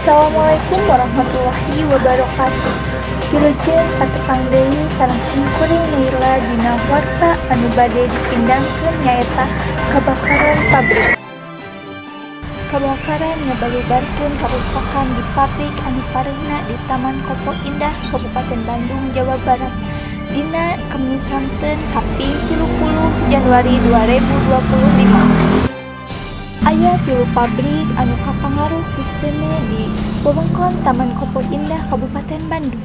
Assalamualaikum warahmatullahi wabarakatuh. Wilujeng patepang deui sareng simkuring Naila dina warta anu bade dipindangkeun nyaeta kabakaran pabrik. Kabakaran ngabalubarkeun karusakan di pabrik anu pareuhna di Taman Kopo Indah, Kabupaten Bandung, Jawa Barat dina Kemis sonten kaping 30 Januari 2025. Aya tilu pabrik anu kapangaruh ku seuneu di wewengkon Taman Kopo Indah, Kabupaten Bandung.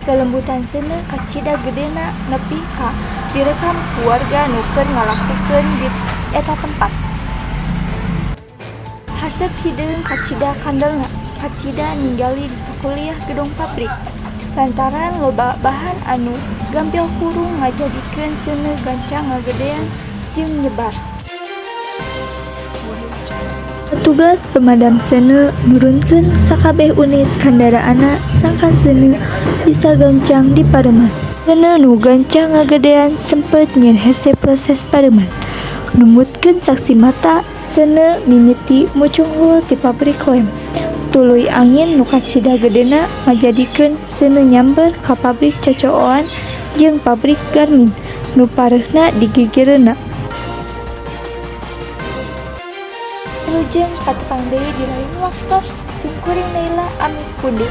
Lalembutan seuneu kacida gedena nepi ka direkam ku warga nu keur ngalakukeun di eta tempat. Haseup hideung kacida kandelna, kacida ningali di sakuliah gedong pabrik. Lantaran loba bahan anu gampil hurung ngajadikeun seuneu gancang ngagedean jeung nyebar. Petugas pemadam seuneu nurunkeun sakabeh unit kandaraanna sangkan seuneu bisa gancang dipareuman. Seuneu nu gancang ngagedean sempet nyieun hese proses pareuman. Numutkeun saksi mata, seuneu mimiti mucunghul ti pabrik lem. Tuluy angin nu kacida gedena ngajadikeun seuneu nyamber ka pabrik cocooan jeung pabrik garmin nu pareuhna di gigireunna. Wilujeng patepang deui di lain waktos. Simkuring Naila amit pundur.